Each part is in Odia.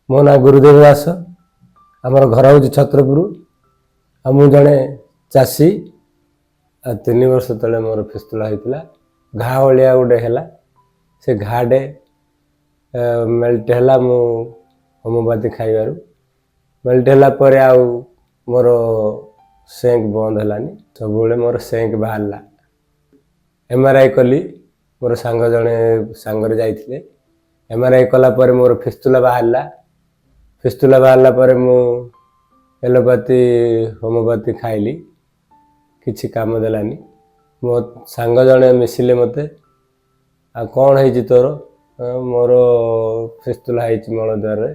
ମୋ ନାଁ ଗୁରୁଦେବ ଦାସ। ଆମର ଘର ହେଉଛି ଛତ୍ରପୁର ଆଉ ମୁଁ ଜଣେ ଚାଷୀ। ଆଉ 3 ବର୍ଷ ତଳେ ମୋର ଫିସ୍ତୁଲା ହେଇଥିଲା। ଘା ଭଳିଆ ଗୋଟେ ହେଲା। ସେ ଘାଟେ ମେଲ୍ଟ ହେଲା। ମୁଁ ହୋମିଓପାଥି ଖାଇବାରୁ ମେଲ୍ଟ ହେଲା ପରେ ଆଉ ମୋର ସେଙ୍କ ବନ୍ଦ ହେଲାନି। ସବୁବେଳେ ମୋର ସେଙ୍କ ବାହାରିଲା। ଏମ୍ଆର୍ଆଇ କଲି। ମୋର ସାଙ୍ଗ ଜଣେ ସାଙ୍ଗରେ ଯାଇଥିଲେ। ଏମ୍ଆର୍ଆଇ କଲା ପରେ ମୋର ଫିସ୍ତୁଲା ବାହାରିଲା। ଫିସ୍ତୁଲା ବାହାରିଲା ପରେ ମୁଁ ଏଲୋପାଥି, ହୋମିଓପାଥି ଖାଇଲି, କିଛି କାମ ଦେଲାନି। ମୋ ସାଙ୍ଗ ଜଣେ ମିଶିଲେ ମୋତେ, ଆଉ କ'ଣ ହେଇଛି ତୋର? ମୋର ଫିସ୍ତୁଲା ହେଇଛି ମଳଦ୍ୱାରରେ।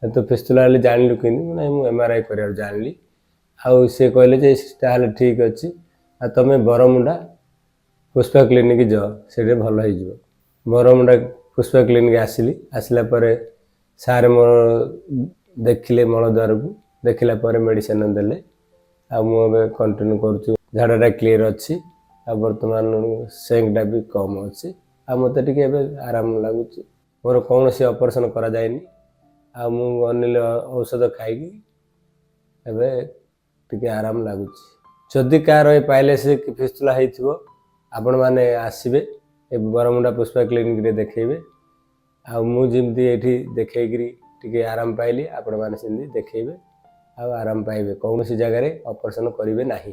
ତୁ ଫିସ୍ତୁଲା ହେଲେ ଜାଣିଲୁ କେମିତି? ନାଇଁ, ମୁଁ ଏମ୍ଆର୍ଆଇ କରିବାକୁ ଜାଣିଲି। ଆଉ ସେ କହିଲେ ଯେ ତାହେଲେ ଠିକ୍ ଅଛି, ଆଉ ତମେ ବରମୁଣ୍ଡା ପୁଷ୍ପା କ୍ଲିନିକ୍ ଯାଅ, ସେଇଠି ଭଲ ହେଇଯିବ। ବରମୁଣ୍ଡା ପୁଷ୍ପା କ୍ଲିନିକ୍ ଆସିଲି। ଆସିଲା ପରେ ସାର୍ ମୋର ଦେଖିଲେ। ମଳଦ୍ୱାରକୁ ଦେଖିଲା ପରେ ମେଡ଼ିସିନ ଦେଲେ ଆଉ ମୁଁ ଏବେ କଣ୍ଟିନ୍ୟୁ କରୁଛି। ଝାଡ଼ାଟା କ୍ଲିଅର୍ ଅଛି ଆଉ ବର୍ତ୍ତମାନ ସେଙ୍କଟା ବି କମ୍ ଅଛି ଆଉ ମୋତେ ଟିକେ ଏବେ ଆରାମ ଲାଗୁଛି। ମୋର କୌଣସି ଅପରେସନ୍ କରାଯାଇନି ଆଉ ମୁଁ ଅନିଲ ଔଷଧ ଖାଇକି ଏବେ ଟିକେ ଆରାମ ଲାଗୁଛି। ଯଦି କାହାର ଏ ପାଇଲେସ୍ ଫିସ୍ତୁଲା ହେଇଥିବ, ଆପଣମାନେ ଆସିବେ, ଏ ବରମୁଣ୍ଡା ପୁଷ୍ପା କ୍ଲିନିକ୍ରେ ଦେଖେଇବେ। ଆଉ ମୁଁ ଯେମିତି ଏଇଠି ଦେଖେଇକିରି ଟିକେ ଆରାମ ପାଇଲି, ଆପଣମାନେ ସେମିତି ଦେଖେଇବେ ଆଉ ଆରାମ ପାଇବେ। କୌଣସି ଜାଗାରେ ଅପରେସନ୍ କରିବେ ନାହିଁ।